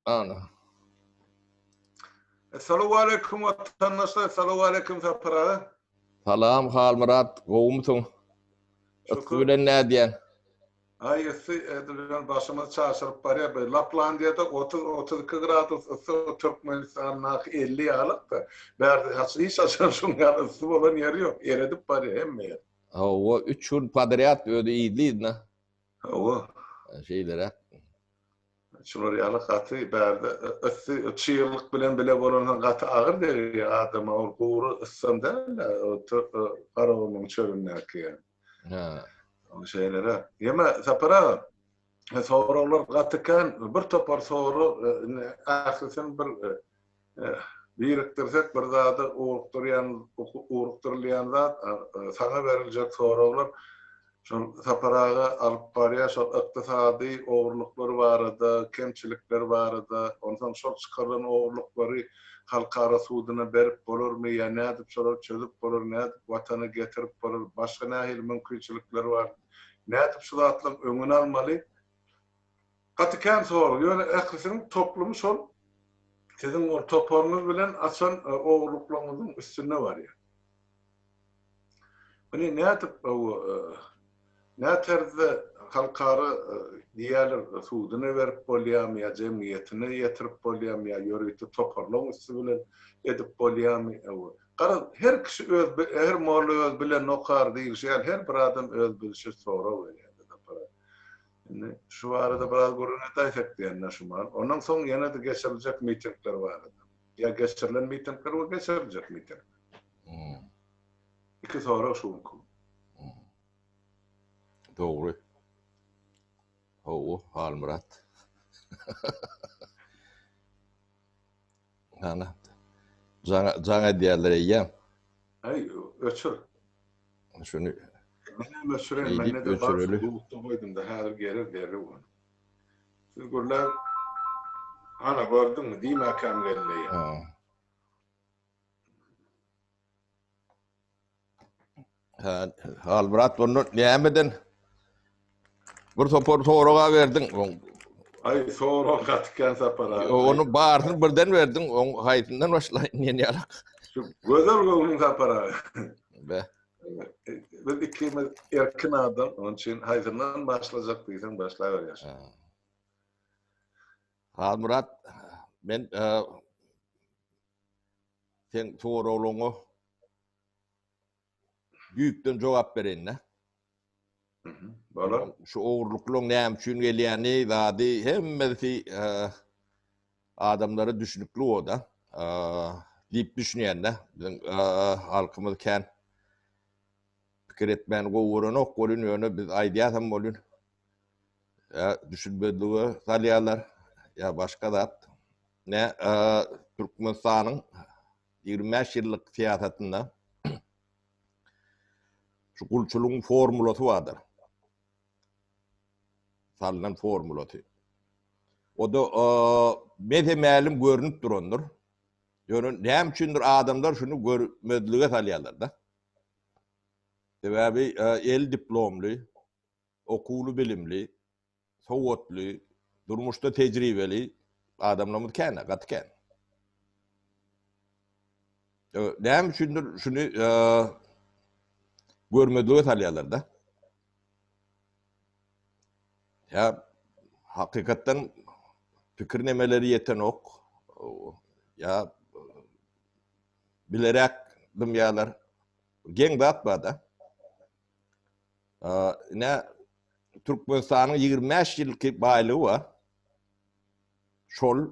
Ana. Essalawwaleýkum watandaşlar, Essalawwaleýkum Sapar aga. Salam Halmyrat, gowumysyň? Yssy bilen nädýäň? Aý yssy edil başymyzy çaşyryp barýar. Bu Laplandiýada 30-32 gradus yssy, Türkmenistandaky 50 ýalyk-da. Bärde hiç haçan şuň ýaly yssy bolan ýeri ýok. Eredip barýar hemme ýer. Hawa, 3 gün podrýad özi yzly-yzyna. Hawa. Şeýleräk. Şular ýaly gaty bärde yssy çyglyk bilen bile bolansoň gaty agyr degýär adama ol gury yssam däl-de Garagumuň çölündäki ýaly. Hä. Şeýleräk. Ýeme Sapar aga soraglar gaty kän bir topar sorag indi ählisini bir birikdirsek bir zada ugrukdyrýan ugrukdyrylýan zat saňa beriljek soraglar şol Sapar aga alyp barýar şol ykdysady ogurlyklar barada kemçilikler barada onsoň şol çykarylan ogurlyklary halkara suduna berip bolarmy ýa nädip şolary çözüp bolar nädip watana getirip bolar başga nähili mümkinçilikler bar nädip şu zatlaryň öňüni almaly Gaty kän sorag, ýöne ählisiniň toplumy şol siziň ol toparyňyz bilen açan ogurlyklaryňyzyň üstünde barýar. Muny nädip nä terzde halkara diýýärler suduna berip bolýarmy ýa jemgyýetine ýetirip bolýarmy ýa ýörite toparlaryň üsti bilen edip bolýarmy? Garaz, her kişi öz her molla öz bilenini okar diýlişi ýaly her bir adam öz bilşi sorag berýär. Indi şu barada biraz gürrüň edäýsek diýende şu mahal. Ondan soň ýene-de geçiriljek mitingler barada. Ýa geçirilen mitingler we geçiriljek mitingler. Iki sorag şu günki. Dogry. Hawa, Halmyrat. Ana. Jaň, jaň edýärler eýýäm. Aý, öçür. Şuny Menem öçüreýin, mende de bar, şu dutda goýdum-da, häzir geler derrew ony. Siz gürläň. Ana, gördüňmi, diýmäkäm geldi eýýäm. Ha, Halmyrat onda nämeden bir topar soraga berdiň. Aý, sorag gaty kän Sapar aga. Onu baryny birden berdiň, oň haýsyndan başlaýyn diýen ýalak. Şu gözel göwnüň Sapar aga. Be. Biz ikimiz erkin adam, onuň üçin haýsyndan başlajak diýseň başlaberýäs. Halmyrat, men Seň soraglaryňa düýpden jogap bereýin-dä. Bolar. Şu ogurlyklaryň näme üçin gelýäni, zady hemmesi adamlara düşnükli o-da diýip düşünýän-dä. Biziň halkymyz kän pikir etmäni gowy görenok welin, ýöne biz aýdýasam welin Ýa düşünmezlige salýarlar, ýa başga zat. Ne Türkmenistanyň 25 ýyllyk syýasatynda şu gulçulygyň formulasy bardyr. Salnan formulasy. O da mese-mälim görnüp durandyr. Ýöne näme üçindir adamlar şuny görmezlige salýarlar-da. Sebäbi el diplomly, okuwly-bilimli, sowatly, durmuşda tejribeli adamlarymyz kän-ä, gaty kän. Näme üçindir şuny görmezlige salýarlar-da. Ýa hakykatdan pikir nemeleri ýetenok, ýa bilerek dymýarlar. Geň zat bar-da. Ine, Türkmenistanyň 25 ýylky baýlygy bar. Şol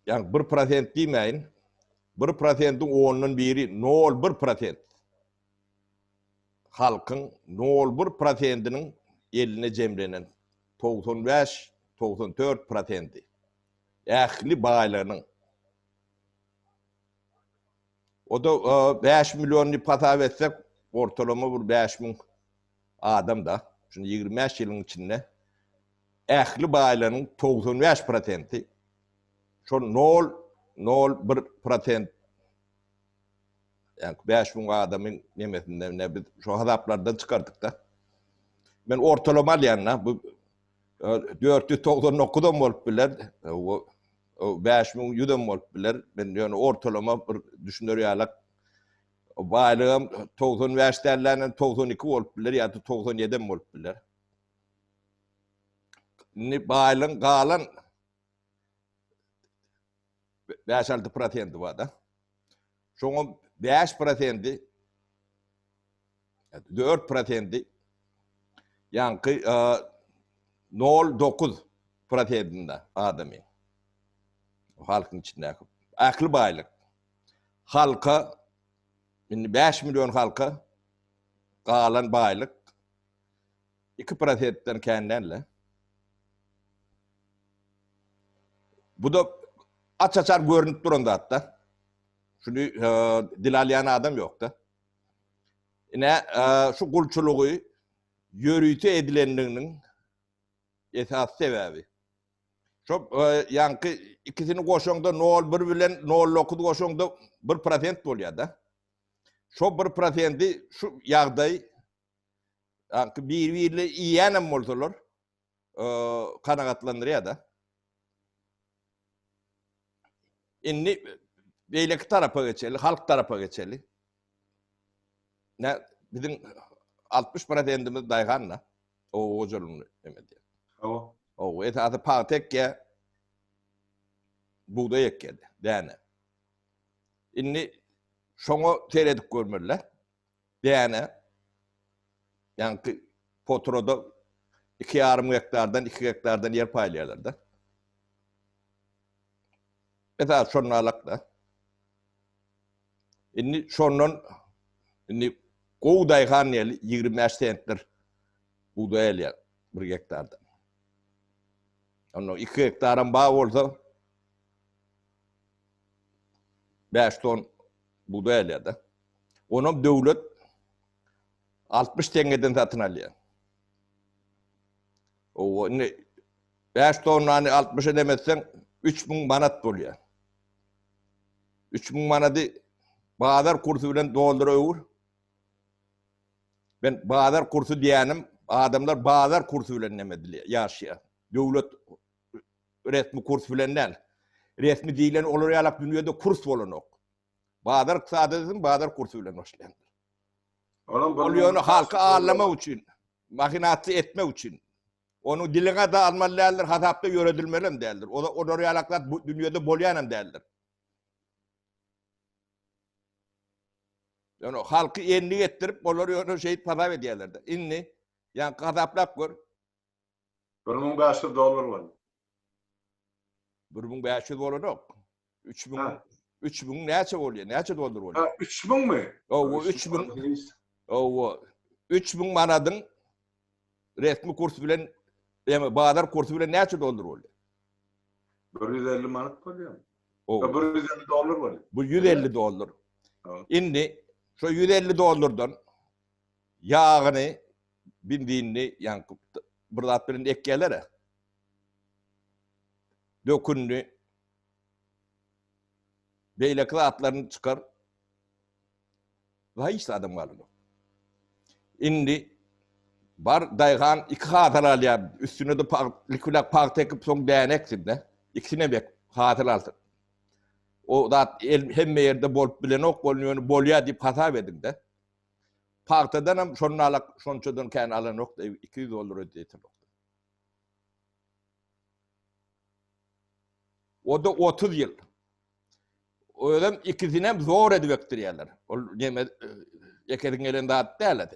ýagny 1% diýmäýin, 1 prosentiň ondan biri 0,1 prosent. Halkyň 0,1 prosentiniň eline jemlenen 95, 94 prosenti ähli baýlygynyň O-da 5 million diýip hasap etsek, ortalama bir 5000 adam-da. Şuny 25 ýylyň içinde ähli baýlaryň 95 prosenti şol 0,01 prosent ýagny 5000 adamyň nemesinden ne biz şu hasaplardan çykardyk-da. Men ortalama alýan-da, bu. 499 hem bolup biler. 5100 hem bolup biler. Men ýöne ortalama bir düşüner ýalak baýlygam 95 dälländen 92 bolup biler ýa-da 97 hem bolup biler. Indi baýlygyň galan 5-6 prosenti bar-da. Şoňa 5 prosenti 4 prosenti ýaňky 0,9 prosentinde adamy halkyň içindäki ähli baýlyk halka indi 5 million halka galan baýlyk 2 prosentden kän däl-de. Bu da aç-açar görünip duran zat-da. Şuny dil alýan adam ýok-da. Ine, şu gulçulygy ýörite edilendiginiň esasy sebäbi. Şo ýaňky ikisini goşaňda nol bir bilen nol dokuz goşaňda bir prosent bolýar-da. Şo bir prosenti şu ýagdaý ýaňky bir-birine iýýänem bolsalar kanagatlandyrýar-da. Indi beýleki tarapa geçeli, halk tarapa geçeli. Ne biziň 60 prosentimiz daýhan-da. Oba hojalygyny neme edýär. Hawa. Oba esasy pagta ekýär, bugdaý ekýär, däne. Indi şoňa seredip görmeli. Däne ýaňky potrada 2,5 gektardan 2 gektardan ýer paýlaýarlar-da. Esasy şondan alak-da. Indi şondan indi gowy daýhan diýeli 25 sentner bugdaý alýar bir gektardan. Onda 2 gektaram bar bolsa 5 ton bugdaý alýar-da. Onam döwlet 60 teňňeden satyn alýar. Owa, indi 5 tonnany 60 edemezseň 3000 manat bolýar. 3000 manady bazar kursy bilen dollara öwür. Ben bazar kursy diýýänim, adamlar bazar kursy bilen näme edilýär, ýaşaýar. Döwlet resmi kurs bilen däl. Resmi diýlen olar ýalak dünýede kurs bolanok. Bazar ykdysadyýetiň bazar kursy bilen başlaýandyr. Ol ýöne halky aldamak üçin, mahinasiýa etmek üçin. Onuň diliňe de almaly däldir, hasapda ýöredilmeli hem däldir. O olar ýalak zat bu dünýede bolýan hem däldir. Ýöne halky endik etdirip, olar ýöne şeýdip hasap edýärler-de. Indi ýaňky hasaplap gör. 1500 dollar boldy. 1500 bolanok. 3000 3000 näçe bolýar? Näçe dollar bolýar? Ha, 3000mi? Owa, 3000. Owa, 3000 manadyň resmi kurs bilen, ýa bazar kursy bilen näçe dollar bolýar? 150 manat bolýar. Owa. 150 dollar bolýar. Bu 150 dollar. Indi şu 150 dollardan ýagyny, benzinini, ýaňky bir zat bilen ekýärler. Dökünini, beýleki zatlaryny çykar. Daha hiç zadam galanok. Indi bar daýhan iki hasyl alýar, üstüne de likülak pagta ekip soň däne eksin-de. Ikisine bek hasyl alsyn. O zat hemme ýerde bolup bilenok, bolun ýöne bolýar diýip hasap ediň-de. Pagtadan hem şondan alak, şonçadan kän alanok da 200 dollar ödeýtenok. O da 30 ýyl. Özem ikisinem zor edip ekdirýärler. Ol neme ekesiň gelen zat däl.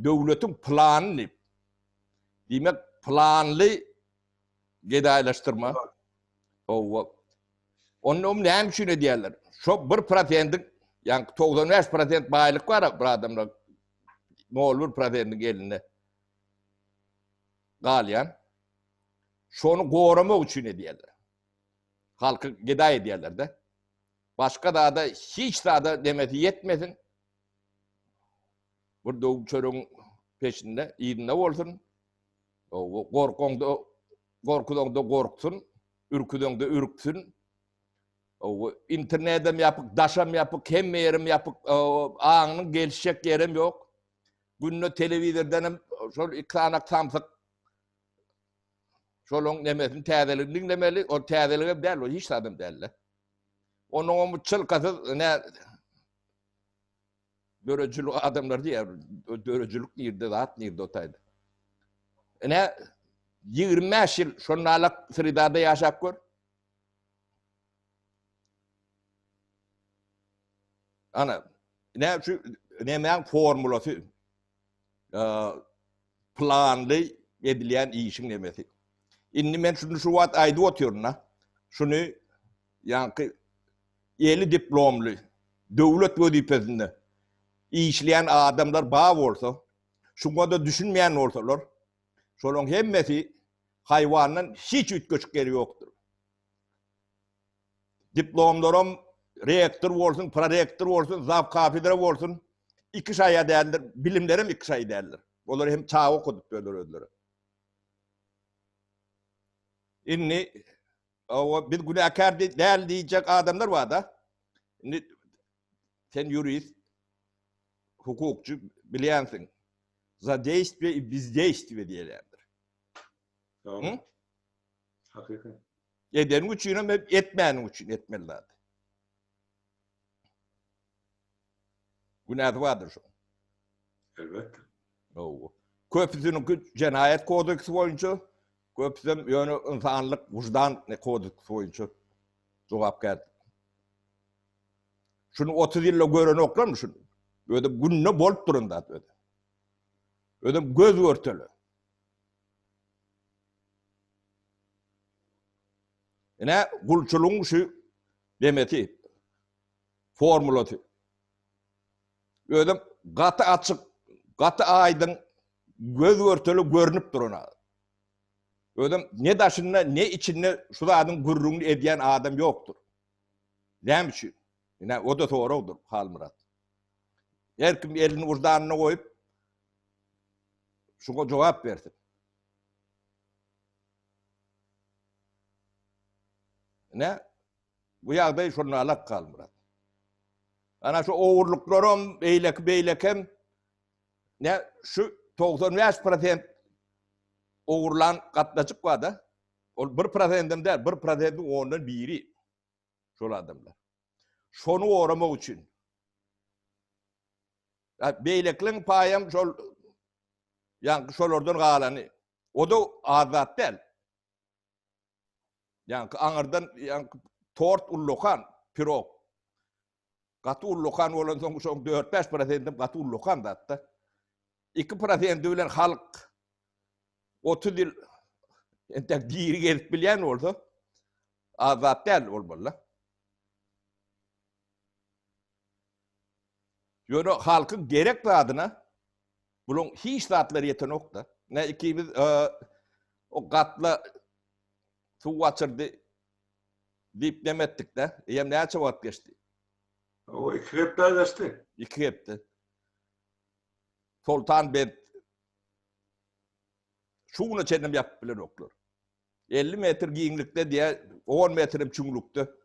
Döwletiň plany diýip. Diýmek planly gedaýlaşdyrma. Owa. Onda um näme üçin edýärler? Şo 1%-iň, ýagny 95% baýlyk bar bir adamda. 0,1%-iň elinde galýan. Şony goramak üçin edýärler. Halky gedaý edýärler-de. Başga zada hiç zada demesi ýetmesin. Bir döwüm çöregiň peşinde, yzynda bolsun. Gorkaňda, gorkuzaňda gorksun, ürküzeňde ürksün. Internetem ýapyk, daşam ýapyk, hemme ýerim ýapyk, aňynyň gelişjek ýerem ýok. Günde telewizordan hem şol iki sany samsyk. Şolaň nemesini täzeligini diňlemeli. Ol täzeligem däl, ol hiç zadam däl-de. Onuň bu çylkasyz ne döredijilik adamlar diýýär. Döredijilik nirde, zat nirde o taýda. Ine 25 ýyl şonalak sredada ýaşap gör. Ana, ne şu nemäň formulasy planly edilýän işiň nemesi. Indi men şuny şu wagt aýdyp otyryn-da. Şuny ýaňky eli diplomly döwlet wezipesinde işleýän adamlar bar bolsa, şuňa-da düşünmeýän bolsalar, şolaryň hemmesi haýwandan hiç üýtgeşik ýeri ýokdur. Diplomlaram rektor bolsun, prorektor bolsun, zaw kafedra bolsun, iki şaýa däldir, bilimlerem iki şaý däldir. Olar hem çaga okadyp ýörler özleri. Indi o biz günäkär däl diýjek adamlar bar-da. Indi sen ýurist, hukukçy bilýänsiň. Za deýstwiýe i bezdeýstwiýe diýilýändir. Dogry. Hakyky. Edeniň üçin hem etmäniň üçin etmeli zat. Günäsi bardyr şoň. Elbetde. Hawa. Köpüsiniňki jenaýat kodeksi boýunça, köpüsem ýöne ynsanlyk wyždan kodeksi boýunça jogapkär. Şuny 30 ýylda görenoklarmy şuny? Özem günde bolup duran zat özi. Özem göz görtele. Ine gulçulygyň şu demesi, formulasy. Özem gaty açyk, gaty aýdyň, göz görteli görnüp duran. Özem ne daşynda, ne içinde şu zadyň gürrüňini edýän adam ýokdur. Näme üçin? Ine o-da soragdyr, Halmyrat. Her kim elini wyždanyna goýup, şuňa jogap bersin. Ine, bu ýagdaý şonda alak Halmyrat. Ana şu ogurlyklaram, beýleki beýlekem, ne şu 95% ogurlan gatnaşyk bar-da. Ol 1%-em däl, 1%-iň ondan biri şol adamlar. Şony goramak üçin. Beýlekileriň paýam şol ýaňky şolardan galany. O-da az zat däl. Ýaňky aňyrdan ýaňky tort ullakan, pirog. Gaty ullakan bolansoň şoň 4-5 prosentim gaty ullakan zatda. 2 prosenti bilen halk 30 ýyl entek diri gezip bilýän bolsa, az zat däl bolmaly. Ýöne halkyň gerek zadyna bulaň hiç zatlary ýetenok-da. Ne ikimiz o gatla suw gaçyrdy diýip neme etdik-de. Eýýäm näçe wagt geçdi? O iki hepde geçdi. Iki hepde. Soltan bent şu güne çenlem ýapyp bilenoklar. 50 metr giňlikde diýä, 10 metrem çuňlukda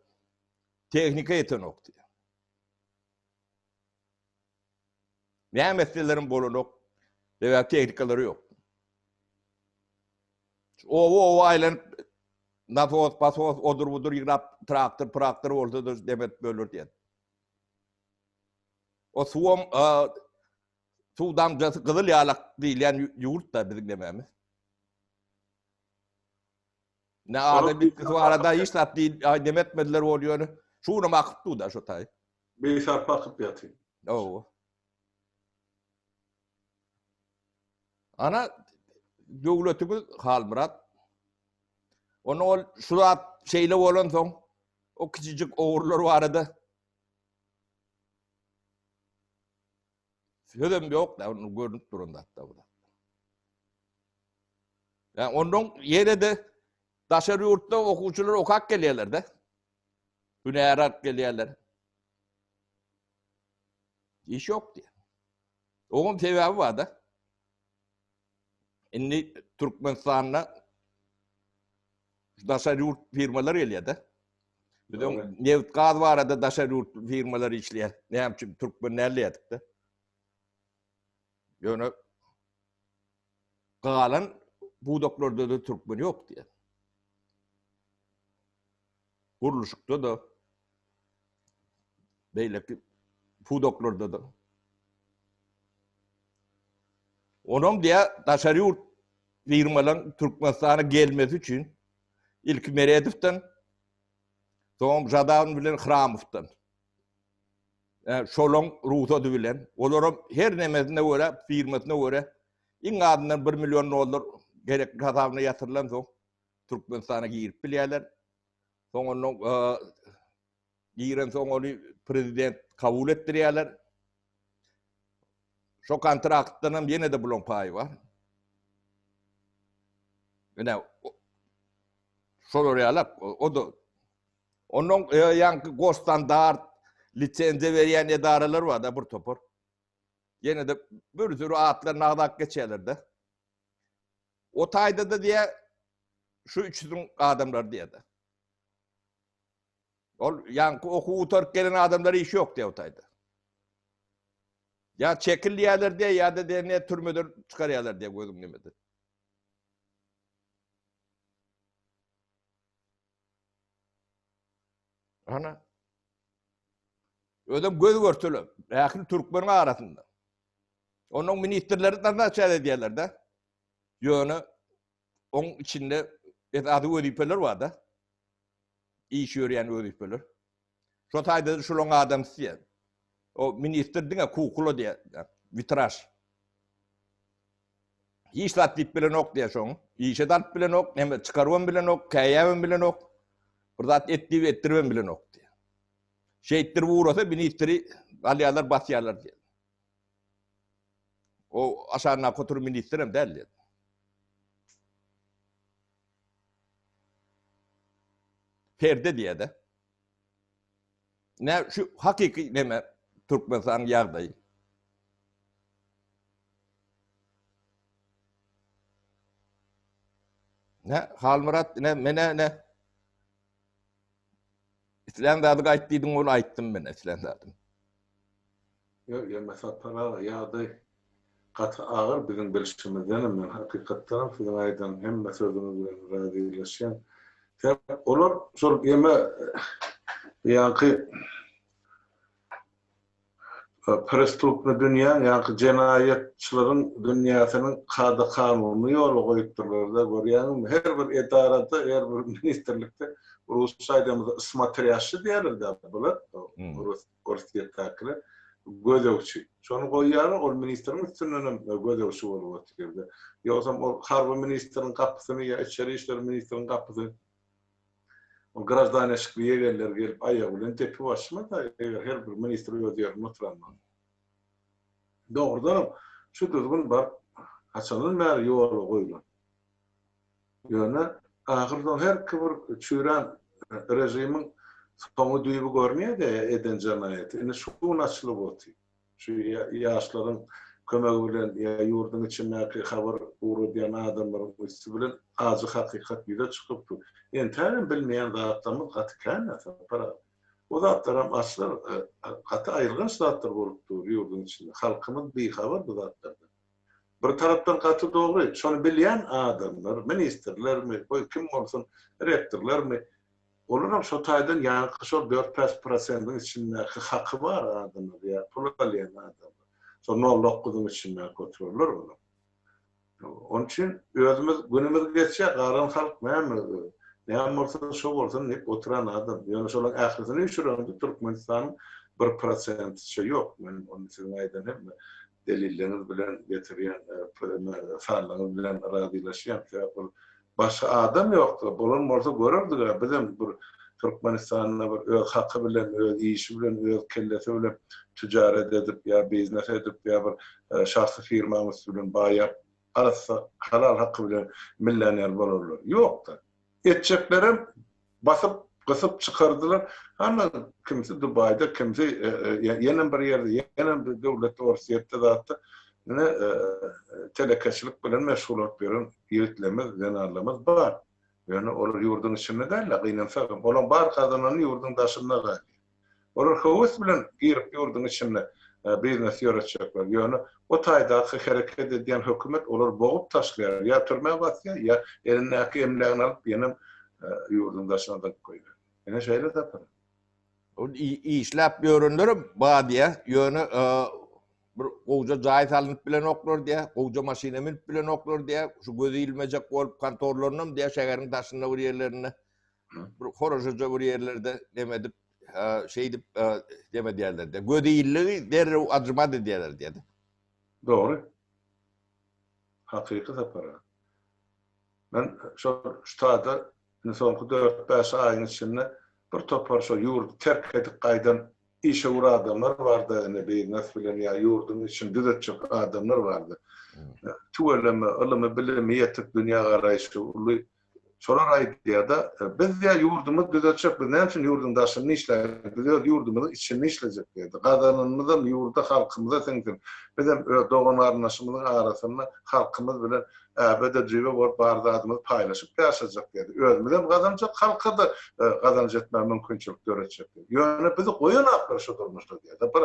tehnika ýetenok diýä. Näme etselerem bolanok. Sebäbi tehnikalary ýok. Oba-oba aýlanyp nasos, pasos, odur-budur ýygnap traktor, traktor bolsa-da demet böler diýen. O suwam suw damjasy gyzyl ýalak diýilýän ýurt da biziň demämiz. Ne adam bitkisi barada hiç zat diýil, demetmediler bol ýöne. Şuňam akyp dur da şo taý. Bisarpa akyp ýatyr. Hawa. Ana döwletimiz Halmyrat. Onda ol şu zat şeýle bolansoň o kiçijik ogurlar barada sözem ýok da, onu görnüp duran zat da bu. Yani ondan ýene de daşary ýurtda okuwçylar okap gelýärler de. Hünär alyp gelýärler. Iş ýok diýýär. Oňam sebäbi bar-da. Indi Türkmenistanda daşary ýurt firmalar gelýär-de. Biz neft gaz barada daşary ýurt firmalar işleýär. Näme üçin türkmen däl diýýärdik-de. Ýöne galan pudaklarda-da türkmen ýok diýýär. Gurluşykda-da, beýleki pudaklarda-da. Onam diýä daşary ýurt firmalaryň Türkmenistana gelmesi üçin ilki Meredowdan, soňam Žadan bilen Hramowdan. Şolaň rugsady bilen, olaram her nemesine görä, firmasyna görä iň azyndan 1 million dollar gerekli hasabyna ýatyrylan soň Türkmenistana girip bilýärler. Soň ondan giren soň ony prezident kabul etdirýärler. Şo kontraktdan hem ýene-de bulaň paýy bar. Ine şolar ýalak, o da ondan e, ýaňky gosstandart lisenziýa berýän edaralar bar da bir topar. Ýene-de bir sürü atlaryny agzap geçýärler-de. O taýda-da diýä şu üçüsiniň adamlary diýä-de. Ol ýaňky okuw gutaryp gelen adamlar işi ýok diýä o taýda. Ýa çekil diýerler diýä, ýa-da diýä ne türmeden çykarýarlar diýä gözüň nemede. Ana. Özem göz görtele, ähli türkmeniň arasynda. Onuň ministrleri naznaçat edýärler-de. Ýöne oň içinde esasy wezipeler bar-da. Iş ýörýän wezipeler. Şo taýda şulaň adamsy diýýär. O ministr diňe kukula diýýär, witraž. Hiç zat diýip bilenok diýýär şoň. Işe de alyp bilenok, hem çykarybam bilenok, käýäbem bilenok. Bir zat et diýip etdiribem bilenok diýýär. Şeýtdirip ugrasa ministri alýarlar, basýarlar diýýär. O aşagyndaky oturan ministr hem däl diýýär. Perde diýýär-de. Ne şu hakyky neme Türkmenistanyň ýagdaýy. Ne Halmyrat ne mene ne Islän zady aýt diýdiň ol aýtdym men islän zadymy. Ýok ýa Sapar aga ýagdaý gaty agyr biziň bilşimizdenem men hakykatdanam siziň aýdan hemme sözüňiz bilen razylaşýan. Sebäp olar şol ýeme ýaňky Prestupny dünýäň, ýaňky jenaýatçylygyň dünýäsiniň kada-kanunyny ýola goýupdyrlar-da, görýäňizmi? Her bir edarada, her bir ministrlikde, rusça aýdamyzda smotrýaşçy diýýärler-dä bular, rus, orsýetdäkiler, gözegçi. Şony goýýarlar, ol ministriň üstündenem gözegçi bolup otyr-da. Ýogsam ol harby ministriň gapysyny ýa içeri işler ministriň gapysyny Ol graždan eşikli ýegenler gelip aýagy bilen depip açmaz-a, eger her bir ministr öz ýerinde oturan bolsa. Dogrudanam, şu düzgün baryp haçandan bäri ýola goýlan. Ýöne ahyrsoňy herki bir çüýrän režimiň soňy düýbi görünýär-de eden jenaýaty. Indi şu gün açylyp otyr. Şu ýaşlaryň kömegi bilen ýa ýurduň içindäki habar ugradýan adamlaryň üsti bilen ajy hakykat ýüze çykyp dur. Entägem bilmeýän zatlarymyz gaty kän-ä Sapar aga. O zatlaram açylar, gaty aýylganç zatlar bolup dur ýurduň içinde. Halkymyz bihabar bu zatlardan. Bir tarapdan gaty dogry, şony bilýän adamlar, ministrlermi, goý kim bolsun, rektorlarmy, Olaram şo taýdan ýaňky şol dört-bäş prosendiň içindäki haky bar adamlar ýa pul alýan adamlar. Şo nol dokguzyň içindäki oturarlar olar. Onuň üçin özümiz günümiz geçýär, galan halk näme, näme bolsa şo bolsun diýip oturan adam. Ýöne şolaryň ählisini üýşüreňde Türkmenistanyň bir prosentiçe ýok. Men ony siziň aýdan hemme delilleriňiz bilen getirýän sanlaryňyz bilen razylaşýan. Sebäp ol Başga adam ýokda, bolan bolsa görerdigä, bizem bir Türkmenistanda bir öz haky bilen, öz işi bilen, öz kellesi bilen tüjaret edip ýa biznes edip ýa bir şahsy firmaň üsti bilen baýap, arassa halal haky bilen millioner bolarlar. Ýokda. Etjeklerem basyp, gysyp çykardylar. Hany kimsi Dubaýda, kimsi ýenem bir ýerde, ýenem bir döwletde, Orsýetde zatda ine telekeçilik bilen meşgul bolup ýören ýigitlerimiz, zenanlarymyz bar. Ýöne olar ýurduň içinde däl-de, gynansagam, olaryň bar gazanany ýurduň daşynda galýar. Olar höwes bilen girip ýurduň içinde biznes ýöretjekler. Ýöne o taýdaky hereket edýän hökümet olary bogup taşlaýar. Ýa türmä basýar, ýa elindäki emlägini alyp ýenem ýurduň daşyna zyňyp goýberýär. Ine şeýle Sapar. Ol işläp ýörenlerem bar diýýär, ýöne bir gowja jaý salnyp bilenoklar diýýär, gowja maşyna münüp bilenoklar diýýär, şu gözi ilmejek bolup kontorlarynam diýýär şäheriň daşynda bir ýerlerinde bir horaşaja bir ýerlerde neme edip şeýdip neme edýärler diýýär. Gözi illigi derrew ajymaz edýärler diýýär. Dogry. Hakyky Sapar aga. Men şol ştada indi soňky dört-bäş aýyň içinde bir topar şo ýurdy terk edip gaýdan işewür adamlar bardy, indi biznes bilen ýa ýurduň içini düzetjek adamlar bardy. Tüweleme, ylymy, bilimi ýetik, dünýägaraýşy uly Şolar aýdýar-da, biz diýýär, ýurdumyzy düzetjek, biz näme üçin ýurduň daşynda işläýlik, biz öz ýurdumyzyň içinde işlejek diýýär. Gazananymyzam ýurda, halkymyza siňsin. Bizem öz dogan-garyndaşymyzyň arasynda halkymyz bilen äbe-de jübe bolup bar zadymyzy paýlaşyp ýaşajak diýýär. Özümizem gazanjak, halka-da gazanç etmäge mümkinçilik döretjek diýýär. Ýöne bizi goýanaklar şu durmuşda diýýär-de, bir.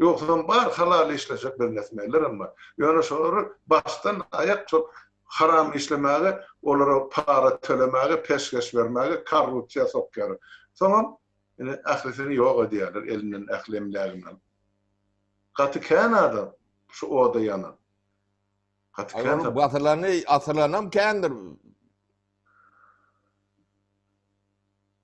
Ýogsam bar halal işlejek biznesmenlerem bar. Ýöne şolary başdan aýak şol haram işlemäge, olara para tölemäge, peşgeş bermäge, korrupsiýa sokýarlar. Soňam ine ählisini ýok edýärler, elinden ähli emlägini alyp. Gaty kän adam şu oda ýanan. Gaty kän. Basylany, asylanam kändir.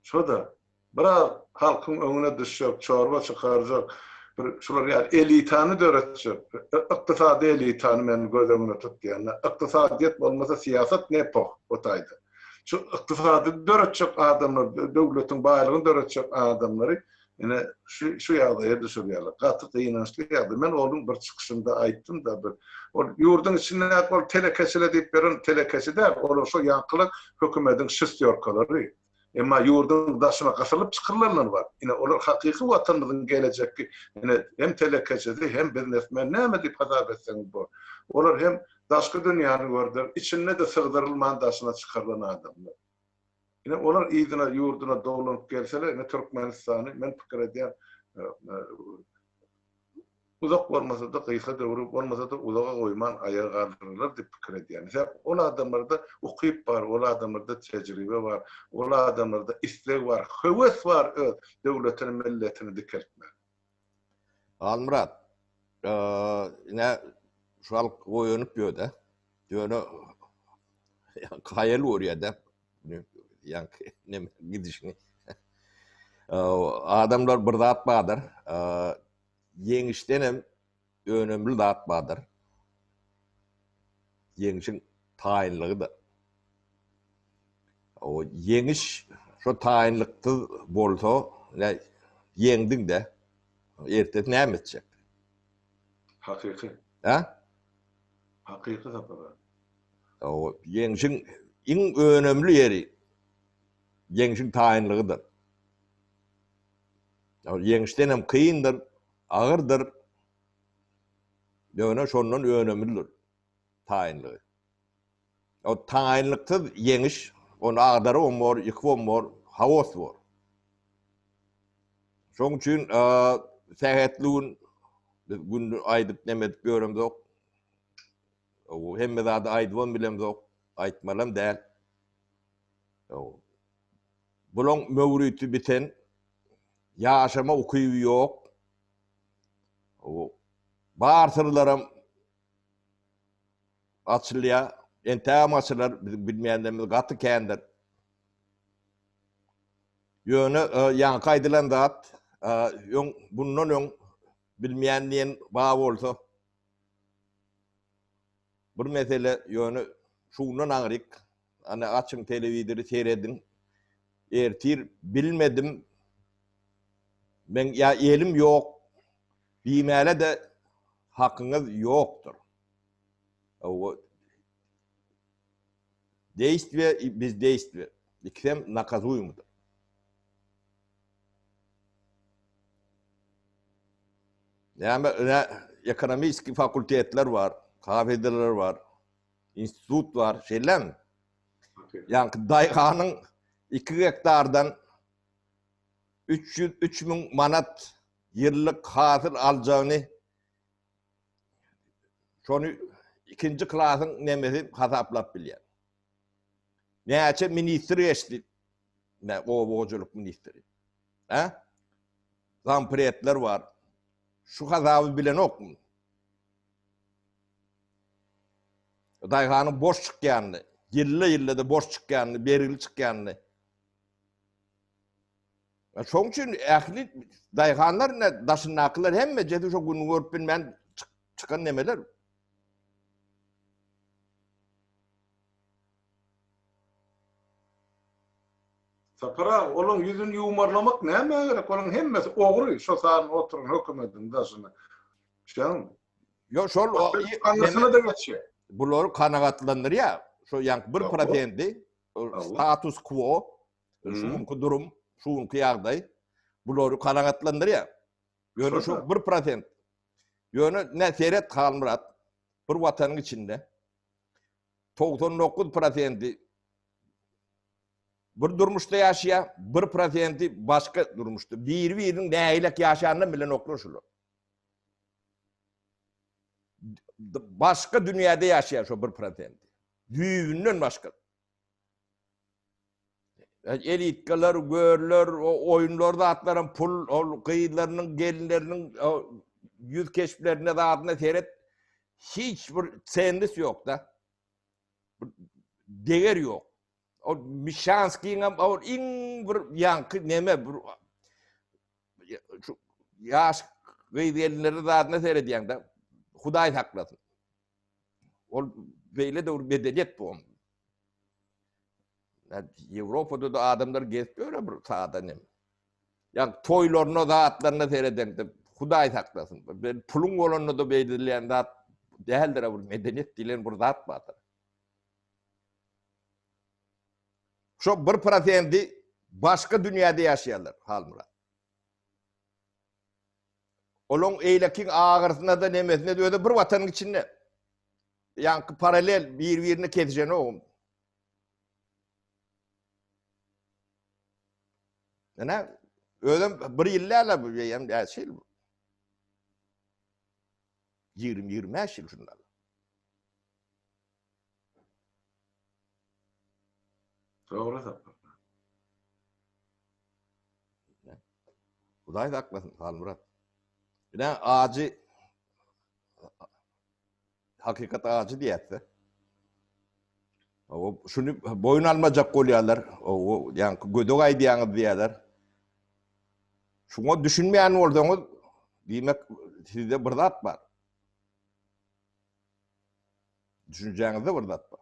Şo-da, biraz halkyň öňüne düşjek, çorba çykarjak, bir şular ýaly elitany döretjek, ykdysady elitany men göz öňüne tutýan. Ykdysadyýet bolmasa syýasat ne poh o taýda. Şu ykdysady döretjek adamlar, döwletiň baýlygyny döretjek adamlary ine şu şu ýagdaýa düşürýärler. Gaty gynançly ýagdaý. Men onuň bir çykyşynda aýtdym-da bir. Ol ýurduň içindäki ol telekeçiler diýip ýören telekeçi däl, olar şo ýaňkylar hökümediň şestýorkalary. Emma ýurduň daşyna gysylyp çykyrylanlar bar. Ine, olar hakyky Watanymyzyň gelejekki ine, hem telekeçisi, hem biznesmen näme diýip hasap etseňiz bor. Olar hem daşky dünýäni gördüler, içinde-de sygdyrylman daşyna çykarylan adamlar. Ine, olar yzyna, ýurduna dolanyp gelseler, ine, Türkmenistany, men pikir edýän, Uzak bolmasa-da, gysga döwri bolmasa-da uzaga goýman aýaga galdyrarlar diýip pikir edýän. Sebäp ol adamlarda ukyp bar, ol adamlarda tejribe bar, ol adamlarda isleg bar, höwes bar öz döwletini, milletini dikeltmäge. Halmyrat, ine şu halk oýanyp ýör-de. Ýöne haýal görýär-de. Ýaňky neme gidişini. Adamlar bir zat bardyr. Ýeňişden hem önemli zat bardyr. Ýeňşiň taýynlygydyr. O ýeňiş şo taýynlyksyz bolsa, ýeňdiň-de, ertesi näme etjek? Hakyky. Hä? Hakyky Sapar aga. O ýeňşiň iň önemli ýeri ýeňşiň taýynlygydyr. Ýeňişden hem kyndyr, agyrdyr. Ýöne şondan önemlidir taýynlygy. O taýynlyksyz ýeňiş, ony agdarybam bor, ýykypam bor, haos bor. Şoň üçin sähetli gün biz gün aýdyp neme edip ýöremzok. Hemme zady aýdybam bilemzok, aýtmalam däl. Bulaň möwriti biten, ýaşama ukyby ýok. Bar syrlaram açylýar, entägem açylar, biziň bilmeýänlerimiz gaty kändir. Ýöne ýaňky aýdylan zat, öň bundan öň bilmeýän diýen bar bolsa, bir mesele, ýöne şundan aňryk Ana açyň telewizory serediň. Ertir bilmedim. Men ýa elim ýok diýmäle-de hakyňyz ýokdur. Hawa. Deýstwiýe i bezdeýstwiýe. Ikisem nakazuýumydyr. Näme, ekonomiski fakultetler bar, kafedralar bar. Institut bar, şeýlemi? Ýaňky daýhanyň 2 gektardan 303 müň manat ýyllyk hasyl aljagyny şony ikinji klasyň nemesi hasaplap bilýär. Näçe ministr geçdi? Ne oba hojalyk ministri. Hä? Zampredler bar. Şu hasaby bilenokmy? Daýhanyň boş çykýanyny, ýylda-ýylda-da boş çykýanyny, bergili çykýanyny. Şoň üçin ähli daýhanlar ne daşyndakylar hemmejesi şo günü görüp bilmän çykan nemeler. Sapar aga, olaň ýüzüni ýuwmarlamak nämä gerek? Olaň hemmesi ogry, şo sany oturan hökümediň daşyna. Düşýäňmi? Ýok, şol aňyrsyna-da geçýär. Bulary kanagatlandyrýar. Şo ýaňky bir prosendi status quo, şu günki durum, şu günki ýagdaý bulary kanagatlandyrýar. Ýöne şu 1%. Ýöne ne seret Halmyrat, bir watanyň içinde 99 prosendi bir durmuşda ýaşaýar, bir prosendi başga durmuşda. Biri-biriniň nähilek ýaşanyny bilenoklar şular. Başga dünýäde ýaşaýar şo bir prosenti. Düýbünden başga. Elitkalar, görler, oýunlar zatlaram pul, ol gyzlarynyň, gelinleriniň ýüz keşplerine zadyna seret, hiç bir tsennis ýok-da. Deger ýok. Ol Mişanskiňem ol iň bir ýaňky neme bir şu ýaş gyz gelinleri zadyna seredýäň-de, Hudaý saklasyn. Ol beýle de bir medeniýet bu. Ýewropada da adamlar gezip ýör bir sada nem. Ýa toýlaryna, zatlaryna seredeňde Hudaý saklasyn. Bir puluň bolanda da beýdilýän zat däldir bir medeniýet diýlen bir zat bardyr. Şo bir prosendi başga dünýäde ýaşaýarlar, Halmyrat. Olaň eýlekiň agyrsyna-da nemesine-de özi bir watanyň içinde. Ýaňky paralel bir-birini kesişenok. Ene özem bir ýyl däl bu ýem näçe ýyl bu? 20-25 ýyl şundan. Dogry sapar. Hudaý saklasyn Halmyrat. Ine ajy hakykat ajy diýýärse. O şuny boýun almajak bolýarlar. O ýaňky gödek aýdýaňyz diýýärler. Şuňa düşünmeýän bolsaňyz, diýmek sizde bir zat bar. Düşünjäňizde bir zat bar.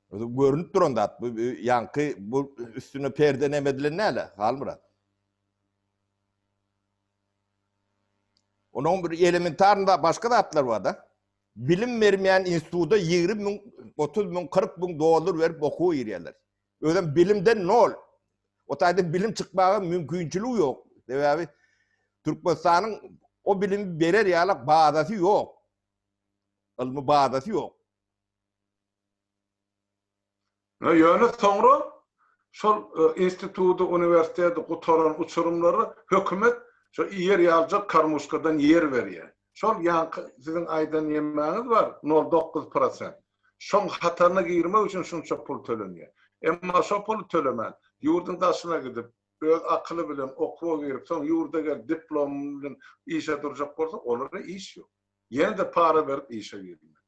Özü görünüp duran zat. Bu ýaňky bu üstüne perde neme edilen näle, Halmyrat? Onuň bir elementarynda başga zatlar bar da. Bilim bermeýän instituta 20 müň, 30 müň, 40 müň dollar berip okuwa girýärler. Özem bilimden nol. O taýda bilim çykmaga mümkinçiligi ýok. Sebäbi Türkmenistanyň o bilimi berer ýaly bazasy ýok. Ylmy bazasy ýok. Ýöne soňra şol instituty, uniwersiteti gutaran uçurymlara hökümet şo iýer ýaljak karmuşkadan ýer berýär. Şol ýaňky siziň aýdan ýemäňiz bar, nol dokuz prosent. Şoň hataryna girmek üçin şunça pul tölenýär. Emma şo puly tölemän, ýurduň daşyna gidip, öz akyly bilen okuwa girip, soň ýurda gelip diplom bilen işe durjak bolsa, olara iş ýok. Ýene-de para berip işe girmeli.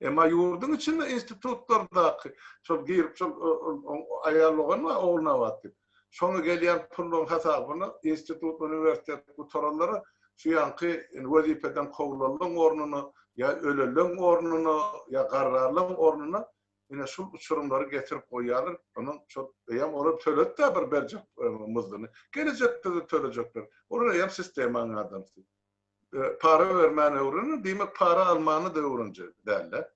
Emma ýurduň içinde institutlardaky şol girip şol aýal dogan bar Ogulnabat diýip. Şoňa gelýän pullaryň hasabyna institut, uniwersitet gutaranlara şu ýaňky wezipeden kowlanlaryň ornuna ýa ölenleň ornuna ýa garranlaryň ornuna ine şul uçurymlary getirip goýýarlar. Onuň şol eýýäm olar töledi-dä bir berjek muzduny. Gelejekde-de tölejekler. Olar eýýäm sistemanyň adamsy. Para bermäni öwrener, diýmek para almany-da öwrenjek dälde.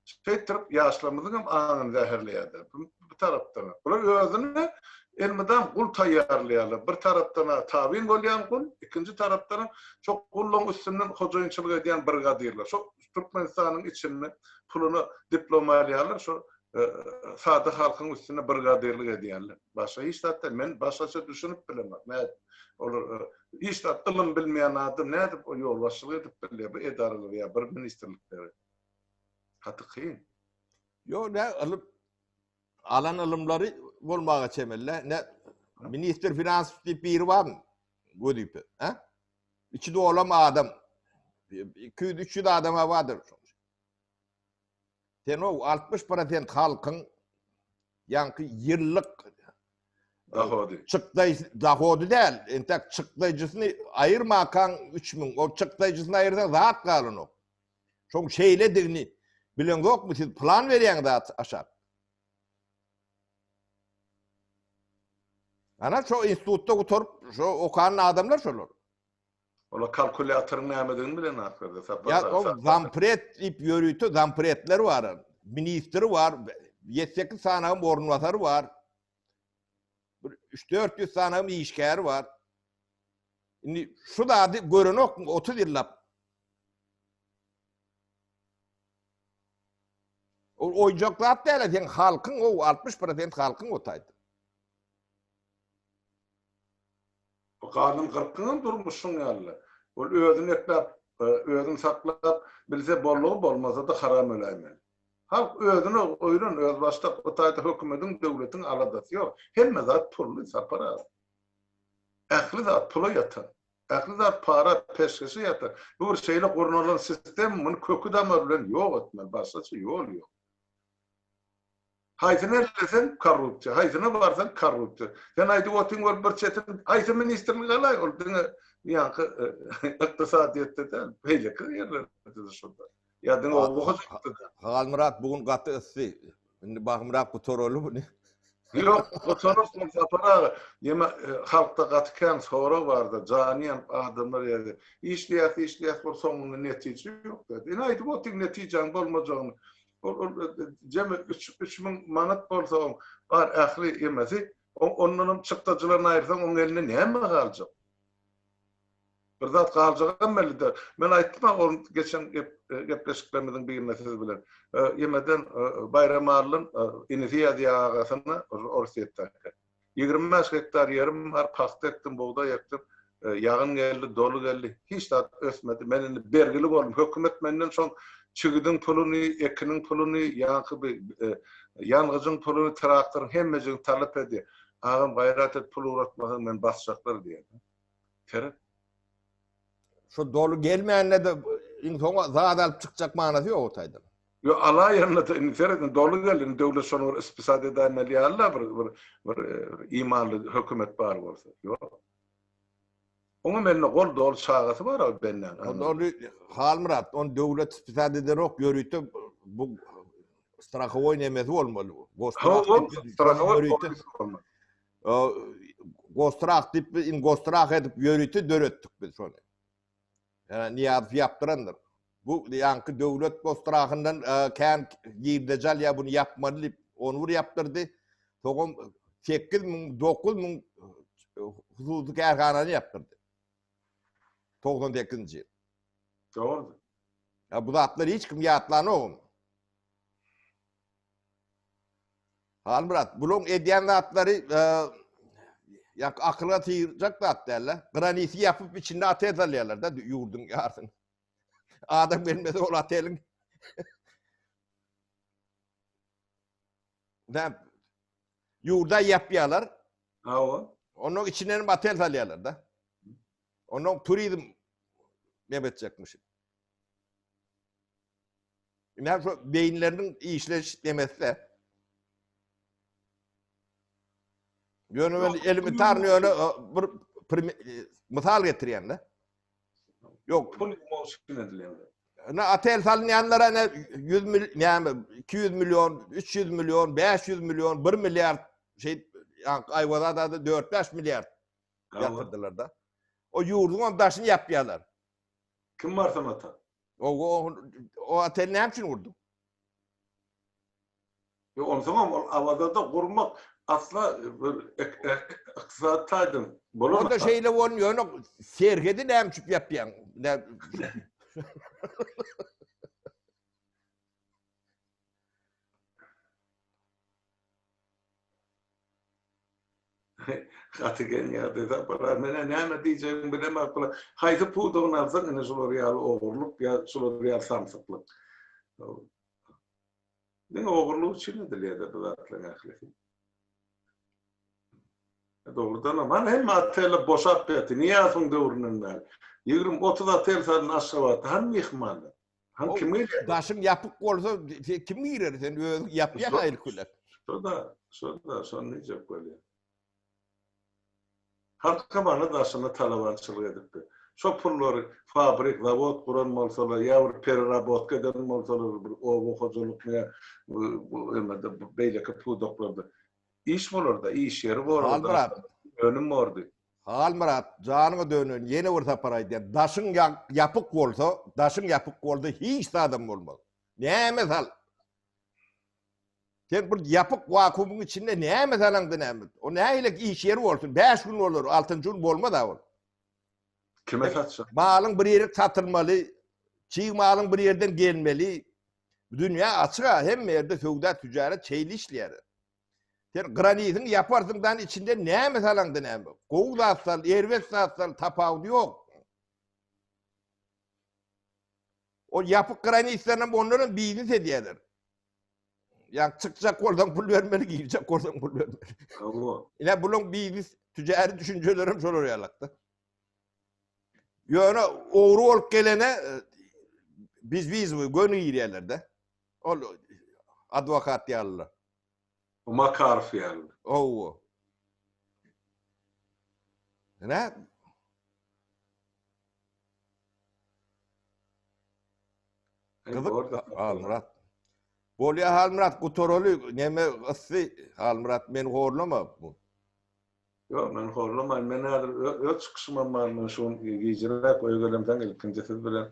Şeýtdirip ýaşlarymyzyň hem aňyny zäherleýärler. Bu tarapdan. Bular özüne elmydam gul taýýarlaýarlar. Bir tarapdan tabyn bolýan gul, ikinji tarapdan şo gullaryň üstünden hojaýynçylyk edýän brigadirler. Şo Türkmenistanyň içinde puluna diplom alýarlar, şo sada halkyň üstünde brigadirlik edýärler. Başga hiç zat däl. Men başgaça düşünip bilemok. Nädip olar hiç zat ylym bilmeýän adam nädip o ýolbaşçylyk edip bilýär bir edaralara ýa bir ministrliklere? Gaty kyn. Ýok, nä ylym alan ylymlary. bolmaga çemeli. Ne ministr finans diýip biri barmy? Wezipe, ha? Içi dolam adam. 200-300 adama bardyr. Sen o 60% halkyň ýaňky ýyllyk dahody. Çykdaý dahody däl, entek çykdaýjysyny aýyrmakaň 3000, o çykdaýjysyny aýyrsaň zat galanok. Şoň şeýledigini bileňzokmy siz plan berýäňiz zat aşak. Ana şo institutda gutaryp, şo okan adamlar şolar. Olar kalkulýatoryň nämedigini bilen ahyrda Sapar. Ýa o zampred diýip ýörite zampredler bar. Ministri bar, 7-8 sanagym orunbasary bar. Bir 3-400 sanagym işgäri bar. Indi şu zady görenokmy 30 ýyllap? O oýunjak zat däl, sen halkyň o 60% halkyň o taýda. Bu ganym gyrkyňam durmuş şuň ýaly. Ol özüni ekläp, özüni saklap bilse bollugy bolmasa-da haram öläýmeli. Halk özüne oýlan özbaşdak o taýda hökümediň döwletiň aladasy ýok. Hemme zat pully Sapar aga. Ähli zat pula ýatan. Ähli zat para peşgeşe ýatan. Bu bir şeýle gurnalan sistema muny köki damary bilen ýok etmeli başgaça ýol ýok. Haýsyny elleseň korrupsiýa, haýsyna barsaň korrupsiýa. Sen aýdyp otyň ol bir çetin, haýsy ministrlik alaý, ol diňe ýaňky ykdysadyýetde däl, beýleki ýerlerde-de şonda. Ýa diňe oba hojalykda däl. Halmyrat bu gün gaty yssy. Indi bahymrak gutaraly muny. Ýok, gutararys ol Sapar aga. Ýeme halkda gaty kän sorag barda, jany ýanyp adamlar ýazýar. Işleýäs, işleýäs, bir soňunda netije ýok diýýär. Ine aýdyp otyň netijäň bolmajagyny. Ol ol jemi 3000 manat bolsa oň bar ähli ýemesi, ondanam çykdajylaryny aýyrsaň oň elinde näme galjak? Bir zat galjagam belli däl. Men aýtdym-a ol geçen gepleşiklerimiziň birinde siz bilen. Ýemeden Baýramalydan inisi ýazýar agasyna Orsýetdäki. 25 gektar ýerim bar, pagta ekdim, bugdaý ekdim. Ýagyn geldi, doly geldi. Hiç zat ösmedi. Men indi bergili boldum. Hökümet menden şoň çigidiň puluny, ekiniň puluny, ýaňky bi ýangyjyň puluny, traktoryň hemmejigini talap edýär. Agam gaýrat et, pul ugratmasaň meni basjaklar diýýär. Seret. Şu doly gelmände-de iň soňy zat alyp çykjak manasy ýok o taýdan. Ýo alaýanda-da indi seret indi doly geldi indi döwlet şony bir ispisat edäýmeli ýaly-da bir bir bir imanly hökümet bar bolsa. Ýok. Oňam elinde gol doly çagasy bar o bendäň. Ony Halmyrat, ony döwlet ispisat edenok ýörite bu strahowoý nemesi bolmaly. Strahowoý bolmaly. Gostrah diýip ingostrah edip ýörite döretdik biz şony. Ýa Nyýazow ýapdyrandyr. Bu ýaňky döwlet gostrahyndan kän girdeji alýar, bunu ýapmaly diýip, ony bir ýapdyrdy. Soňam 8000, 9000 hususy kärhanany ýapdyrdy. 98-nji ýyl. Dogry. Ýa bu zatlary hiç kim ýatlanok. Halmyrat, bulaň edýän zatlary ýa akyla sygjak zat däl-de. Granisi ýapyp içinde otel salýarlar-da ýurduň ýarsyny. Adam gelmese ol oteliň Näme? Ýurda ýapýarlar. Hawa. Onuň içinden hem otel salýarlar-da. Onuň turizm näme etjekmiş. Ine şu beýinleriniň işleýiş demesi. Ýöne men elementarny ýöne bir mysal getirýän-de. Ýok, pul ýumuşyny edilýär. Ne otel salynýanlara ne 100 mil, näme 200 million, 300 million, 500 million, 1 milliard şey Aýwazada 4-5 milliard ýatyrdylar-da. O ýurduň hem daşyny ýapýarlar. Kim barsyn ota? O, o, o oteli näme üçin gurduň? Ýok, onsoňam ol Awazada gurmak asla bir ykdysady taýdan bolanok. O-da şeýle bolun, ýöne serhedi näme üçin ýapýaň? Gaty geň ýagdaý Sapar aga. Menä näme diýjegimi bilemok. Bular haýsy pudagyny alsaň ine şular ýaly ogurlyk ýa şular ýaly samsyklyk. Diňe ogurlyk üçin edilýär-de bu zatlaryň ählisi. Dogrudanam, hany hemme oteller boşap ýatyr, Nyýazowyň döwründen bäri. 20-30 otel salyndy Aşgabatda, hany myhmanlar? Hany kim gelýär? Daşyň ýapyk bolsa, kim girer? Sen özüň ýapýaň aýry bilen. Şo-da, şo-da, şony diýjek bolýan. Halkam ana daşyna talabançylyk edipdir. Şo pullary fabrik, zawod guran bolsalar, ýa bir pererabotka eden bolsalar, bir oba hojalykmy ýa bu emede beýleki pudaklarda iş bolarda, iş ýeri bordy. Halmyrat. Önüm bordy. Halmyrat, janyňa döneýin, ýene bir sapar aýdýan. Daşyň ýapyk bolsa, daşyň ýapyk bolsa hiç zadam bolmaz. Näme sal? Sen bir ýapyk wakuumyň içinde näme salaňda näme? O nähili iş ýeri bolsun? 5 gün bolar, 6-njy gün bolmaz ha ol. Kime satjak? Malyň bir ýere satylmaly, çig malyň bir ýerden gelmeli. Dünýä açyk ha, hemme ýerde söwda, tijaret şeýle işleýär. Sen granitiň ýaparsyň dan içinde näme salaňda näme? Gowy zat sal, erbet zat sal, tapawudy ýok. O ýapyk granitlerden hem ondan hem biznes edýärler. Ýa çykjak bolsaň pul bermeli, girjek bolsaň pul bermeli. Hawa. Ine bulaň biznes tücari düşünjeleri hem şolar ýalakda. Ýöne ogry bolup gelene e, biz biz göni girýärler-de. Ol adwokat ýalylar. Makarow ýaly. Hawa. Ine Gyzyk Halmyrat. Bolýa Halmyrat gutaraly neme yssy Halmyrat meni horlama bu. Ýok men horlamaýyn men häzir öz çykyşymam bar men şu gün gijiräk öýe gelemsoň ilkinji siz bilen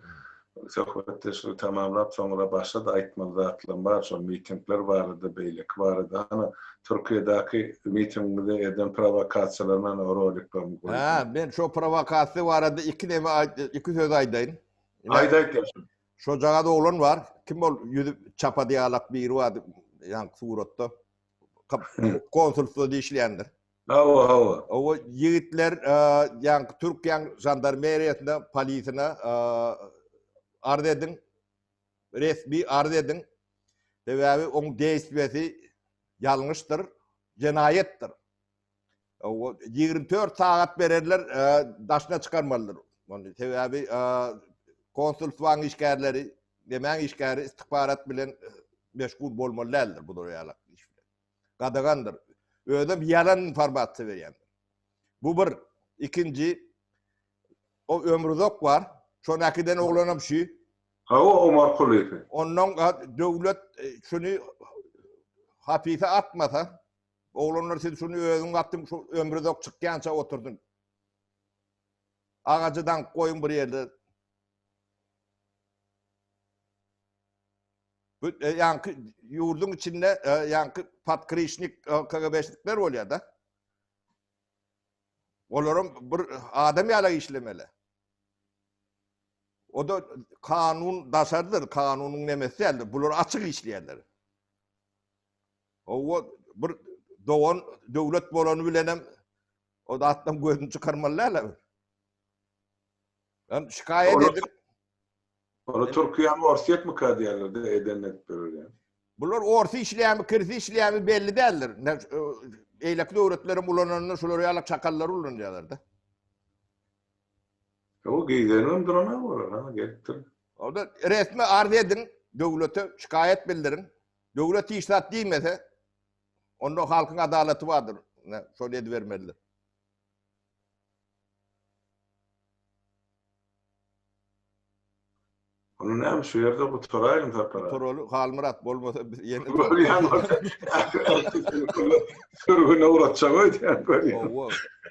söhbetdeşligi tamamlap soňra başga-da aýtmaly zatlarym bar şol mitingler barada beýleki barada hany Türkiýedäki mitingimizde eden prowokasiýalaryny hany roliklerimi goýdum. Hä men şo prowokasiýa barada iki neme iki söz aýdaýyn. Aýt aýt ýaşuly. Şojagaz oglan bar. Kim ol ýüzi çapady ýalak biri bardy ýaňky suratda. Konsulstwada işleýändir. Hawa, hawa. Hawa, ýigitler ýaňky Türkiýäň žandarmeriýasyna, polisine arz ediň. Resmi arz ediň. Sebäbi oň deýstwesi ýalňyşdyr, jenaýatdyr. 24 sagat bererler, daşyna çykarmalydyr. Ony sebäbi konsulstwaň işgärleri, nemäň işgäri istihbarat bilen meşgul bolmaly däldir bular ýaly iş bilen. Gadagandyr. Özem ýalan informasiýa berýändir. Bu bir. Ikinji, o Ömruzok bar. Şony äkiden oglanam şu. Hawa, Omar Kulyýewi. Ondan döwlet şuny hapise atmasa, Oglanlar siz şuny özüň atdyň şu ömrüzok çykýança oturdyn. Agajy daňyp goýuň bir ýerde. Bu e, ýaňky ýurduň içinde e, ýaňky podkrişnik e, KGB-şnikler bolýar-da. Olaram bir adam ýaly işlemeli. O da kanun daşardyr, kanunyň nemesi däldir. Bular açyk işleýärler. Owa bir dogan döwlet bolany bilenem o zatdan gözüni çykarmaly däl. Hem şikaýat edip Ony Türkiýäni Orsýet mika diýýärler de eden edip berer. Bular Orsy işleýärmi, Kirsi işleýärmi belli däldir. Eýleki döwletlerem ulananda şular ýaly çakallary ulanýarlar-da. O giýzenim durana bolar, ha gelipdir. Onda resmi arz ediň, döwlete şikaýat bildiriň. Döwlet hiç zat diýmese, onda halkyň adalaty bardyr. Şony edibermelidir. Ony näme şu ýerde gutaraýyň Sapar aga. Gutaraly Halmyrat bolmasa biz ýene Görýän bolsa sürgüne ugratjak öýdýän görýän. Hawa.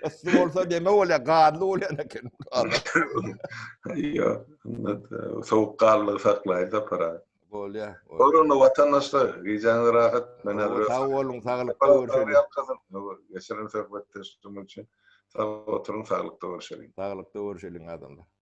Yssy bolsa neme bolýar, gazly bolýan eken. Ýok, sowuk gallygy saklaýyn Sapar aga. Bolýar. Bor onda watandaşlar, gijäňiz rahat. Men häzir Sag boluň, saglykda görşeliň. Geçiren söhbetdeşligimiz üçin sag oturyň, saglykda görşeliň. Saglykda görşeliň adamlar.